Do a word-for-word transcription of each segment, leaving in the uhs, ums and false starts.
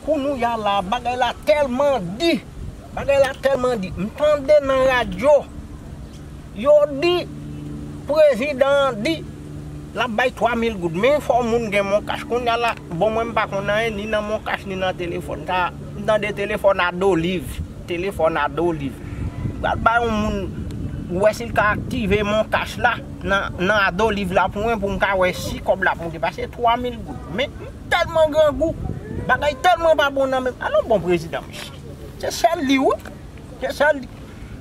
Kounye a la, bagay la tèlman di. Bagay la tèlman di. M tande nan radyo, yo di, prezidan an di, l ap bay twa mil goud. Men fò moun gen MonCash. Kounye a la, bon, mwen m pa konn anyen, ni nan MonCash, ni nan telefòn. Sa, m tande telefòn a de oliv. Telefòn a de oliv. M pral bay yon moun, wè si l ka aktive MonCash la, nan, nan a de oliv la pou mwen, pou m ka wè si kòb la ap monte. Paske twa mil goud. Men, m tèlman grangou. Bagay tèlman pa bon nan men m. Alò, bon prezidan, mesye. Se sèl li, wi. Se sèl li.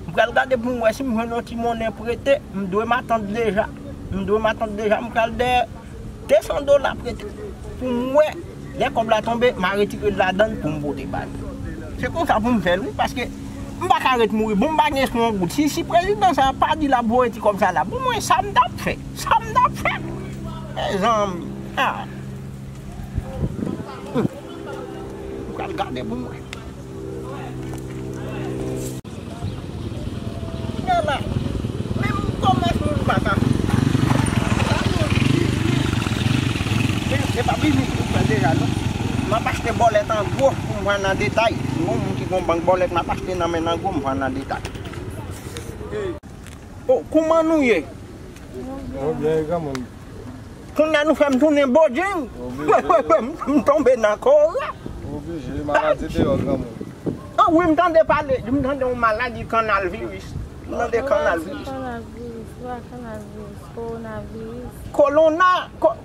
M pral gade pou m wè si m jwenn yon ti monnen prete. M dwe matant deja. M dwe matant deja. M pral dèyè de san dola prete. Pou m wè, lè kòb la tonbe, m a retire l ladan l pou m pote ba li. Se konsa pou m fè l, wi, paske m pa ka ret mouri. Bon, m pa gen eswa yon goud. Si, si prezidan sa a pa di l ap voye ti kòb sa la pou mwen, sa m t ap fè? Sa m t ap fè? Mezanmi. Ah. Hmm. M pral gade pou mwen. Kounye a la, menm kòmès moun pa ka. Men se pa biznis pou fè deja, non. M ap achte bòlèt an gwo pou m vann an detay. Gon moun ki gon bank bòlèt, m ap achte nan men n an gwo, m vann an detay. Oh, kouman nou ye? Nou byen, granmoun. Kounye a nou fè m tounen Bojang. Oblije. M tonbe nan kora. Oblije, maladi deyò, granmoun. Ah wi, m tande pale, m tande yon maladi kannal viris. M tande kannal viris. Kannal viris, pa kannal viris, kowonaviris. Kowona, ko-,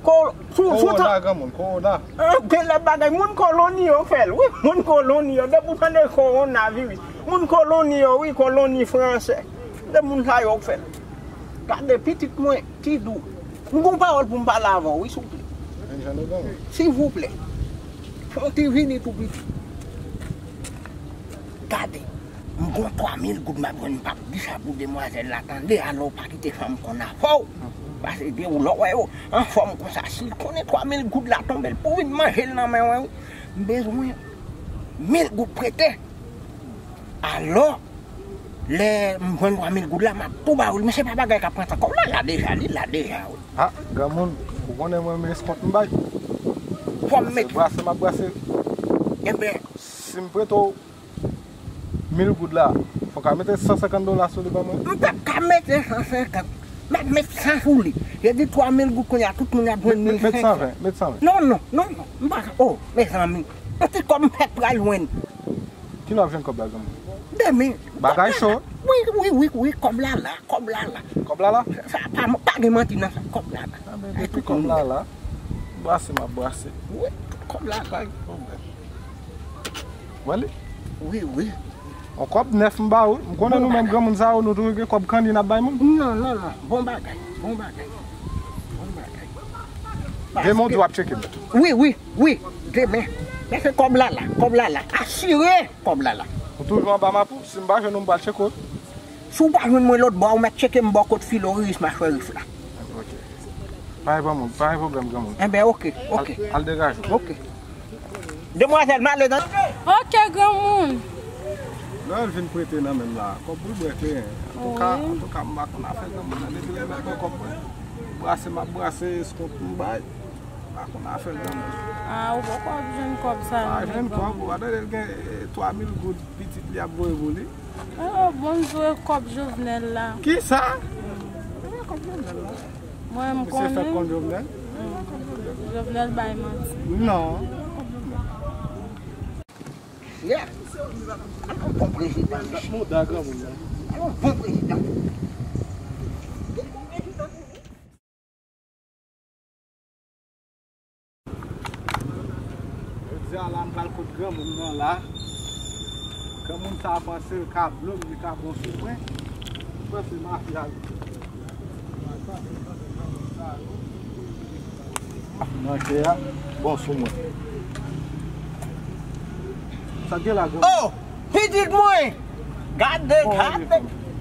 ko-, sou, sou kowona, granmoun, kowona. Ah, gen lè bagay, moun koloni yo fè l, wi, moun koloni yo, depi w tande kowonaviris, moun koloni yo, wi, koloni fransè, se moun sa yo k fè l. Gade pitit mwen, Ti Dou. M gon pawòl pou m pale avè w, wi, souple. Silvouplè. Fè w ti vini tou piti. Gade. M gon twa mil goud m ap jwenn, m p ap di sa pou demwazèl la, tande, alò w pa kite fanm konn afè w. Paske gen ou lè w wè yo anfòm konsa, si l konnen twa mil goud la tonbe, l pou vin manje l nan men w, wi. M bezwen mil goud prete. Alò, lè m jwenn twa mil goud la, m ap tou ba ou l. Men se pa bagay k ap pran tan. Kòb la la deja, li la deja, wi. Ah, granmoun, ou konnen mwen, men eskont m bay. Fò m met. Brase, brase, m ap brase. Enben. Si m prete w mil goud la, fò w ka mete san senkant dola sou li ban mwen. M p ap ka mete san senkant. M ap met san sou li. Yo di twa mil goud kounye a, tout moun ap jwenn mil senk san. Met, met san ven, met san ven. Non, non, non, non. M pa ka. Oh, mezanmi. Yon ti kòb m fèk pral jwenn. Kilè w ap jwenn kòb la, granmoun? Demen. Bagay cho. Wi, wi, wi, wi, kòb la la, kòb la la. Kòb la la? Sa, sa pa, pa gen manti nan sa, kòb la la. Ah, men depi kòb la la, brase m ap brase. Wi, kòb la la. Pa gen pwoblèm. Wè li? Wi, wi. Yon kòb nèf m ba ou. M konnen nou menm granmoun sa yo, nou toujou gen kòb kanni n ap bay moun. Non, non, non. Bon bagay, bon bagay. Bon bagay. Demen w di w ap tcheke m. Wi, wi, wi. Demen. Men se kòb la la, kòb la la. Asire kòb la la. Ou toujou anba map ou? Si m pa jwenn ou, m pral tcheke w. Si w pa jwenn mwen lòt bò a, ou mèt tcheke m bò kot Filo Riris, machwè Rif la. Ok. Pa gen pwoblèm, pa gen pwoblèm, granmoun. Enben, ok, ok. Al, al degaje w. Ok. Demwazèl, m ale nan. Ok, granmoun. Lè l vin prete nan men m la, kòb pou l bwè kleren. Antouka, wi, antouka, m pa konn afè granmoun nan, depi lè l mèt pran kòb mwen. Brase m ap brase, eskont m bay. M pa konn afè granmoun. Ah, ou poko ap jwenn kòb sa nan men granmoun. Pa jwenn kòb, ou pa tande l gen, eh, twa mil goud pitit li ap voye pou li? Oh, bon, m jwe kòb Jovenel la. Kisa? Mwen m konnen. Misye fèk konn Jovenel? Jovenel bay manti. Non. Yeah. Alon bon prezidan, mesye. Alon bon prezidan. Jodi a la, m pral kot granmoun nan la. Granmoun sa a panse l ka blo m, li ka bon sou mwen. M panse mafya l. Nan kè a, bon sou mwen. Sa k gen la, granmoun? Oh! Pitit mwen! Gade, gade,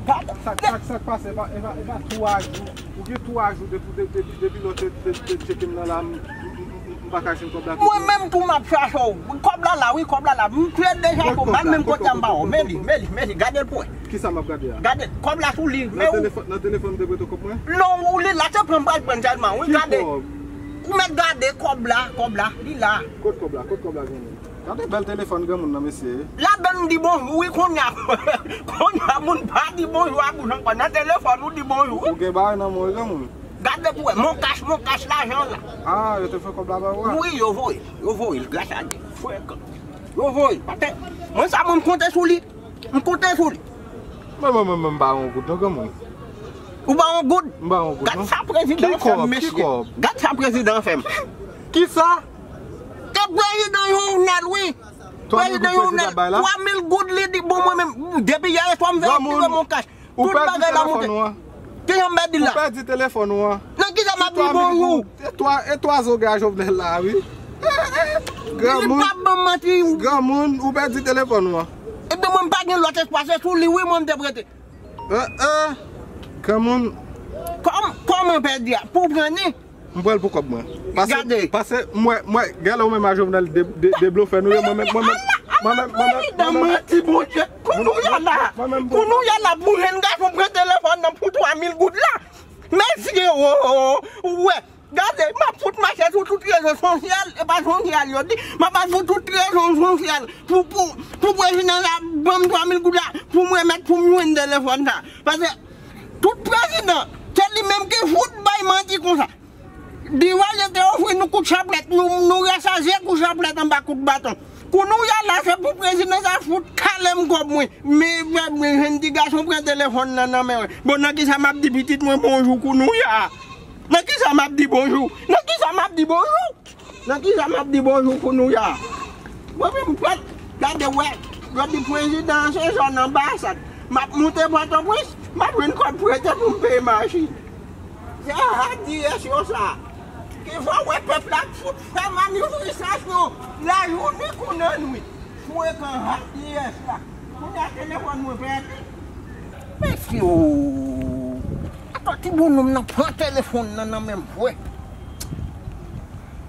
gade. Sa, sa, sa k pase, e pa, e pa, e pa twa jou. Ou gen twa jou depi, depi, depi, depi lè w te, te, te tcheke m nan la, m, m, m, m, m pa ka jwenn kòb la. Mwen menm tou m ap chache w. Kòb la la, wi, kòb la la. M fè deja kòb, m al menm kote a m pa wè w. Men li, men li, men li, gade l pou mwen. Kisa m ap gade a? Gade, kòb la sou li, men ou. Nan telefòn, nan telefòn m te prete w kòb mwen? Non, ou li la, se pran m pral pran sèlman, wi, gade. Ki kòb? Ou mèt gade kòb la, kòb la, li la. Kot kòb la? Kot kòb la, granmoun? Gade bèl telefòn granmoun nan, mesye. L ap ban m di bonjou, wi, kounye a. Kounye a, moun pa di bonjou a bouch ankò. Nan telefòn, ou di bonjou. Ou gen bagay nan men w, wi, granmoun. Gade pou wè, mon kach, mon kach, lajan la. Ah, yo te fè kòb la ba ou a? Wi, yo voye, yo voye, gras a Dye. Frekan. Yo voye, paske mwen sa, mwen, m konte sou li. M konte sou li. Mwen, mwen, mwen, mwen, m pa yon goud, non, granmoun. Ou pa yon goud? M pa yon goud, non. Gad sa prezidan fè m, mesye. Ki kòb? Ki kòb? Gad sa prezidan fè m. Kisa? Ke prezidan Jovenel, wi. Twa mil goud prezidan ap bay la? Twa mil goud, li di, bon, mwen menm, depi yè swa m vin retire mon kach. Ou pèdi telefòn ou an. Ki jan m pèdi la? Ou pèdi telefòn ou an. Nan kisa m ap di bonjou? E twa, e twa zo gen a Jovenel la, wi. Granmoun. Li p ap ban m manti. Granmoun, ou pèdi telefòn ou an. Ebyen, mwen, m pa gen lòt espwa, se sou li, wi, mwen, m te prete. Eh, eh. Granmoun. Kòm, kòman pèdi a? Pou pran ni? M pran l pou kòb mwen. Pase, gade. Pase, mwen, mwen, gade ou menm a Jovenel de, de, de blofè nou ye, mwen menm, mwen menm, mwen menm, mwen menm, mwen menm, mwen menm, mwen menm, mwen menm, mwen menm, pou jèn gason pran telefòn nan pou twa mil goud la. Mesye, o, o, o, ou wè, gade, m ap fout mache sou tout rezo sosyal, e pa sosyal yo di, m ap al sou tout rezo sosyal pou, pou, pou prezidan sa ban m twa mil goud la, pou m remèt, pou m jwenn telefòn sa. Pase tout prezidan, se li menm ki fout bay manti konsa. Divalye te ofri nou kout chaplèt, nou, nou rechaje kout chaplèt anba kout baton. Kounouya la, se pou prezidan sa fout kale m kòb mwen. Men, men, men, jèn ti gason pran telefòn nan nan men mwen. Bon, nan kisa m ap di pitit mwen bonjou kounouya? Nan kisa m ap di bonjou? Nan kisa m ap di bonjou? Nan kisa m ap di bonjou kounouya? Mwen menm, m pral gade wè, yo di prezidan an se zòn anbasad. M ap moute Pòtoprens, m ap jwenn kòb prete pou m peye machin. Se H D S yo sa. Ki fè w wè pèp la fout fè manifestasyon lajounen kou nan nwit. Frekan H D S la. Kounye a telefòn mwen pèdi. Mesye o. Atò ti bonòm nan pran telefòn nan nan men m vre.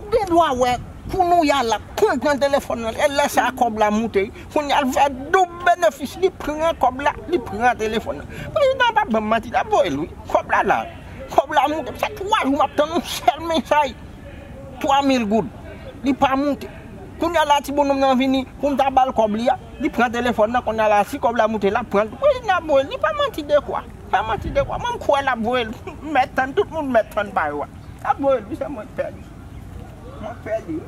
Ou gen dwa wè kounouya l ap konn pran telefòn nan. E lè sa a kòb la moute. Kounye a l fè doub benefis. Li pran kòb la, li pran telefòn nan. Prezidan an p ap ban m manti, l ap voye l wi. Kòb la la. Kòb la moute. Sa twa jou m ap tann yon sèl mesaj. Twa mil goud. Li pa moute. Kounye a la ti bonòm nan vini pou m ta ba l kòb li a. Li pran telefòn nan. Kounye a la si kòb la moute, l ap pran l. Prezidan ap voye l. Li pa manti de kwa. Pa manti de kwa. Mwen m kwè l ap voye l. M mèt tann, tout moun mèt tann pa yo a. L ap voye l wi, se mwen k pèdi. Mwen k pèdi wi.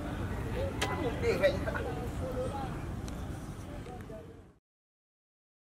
Mwen k pèdi.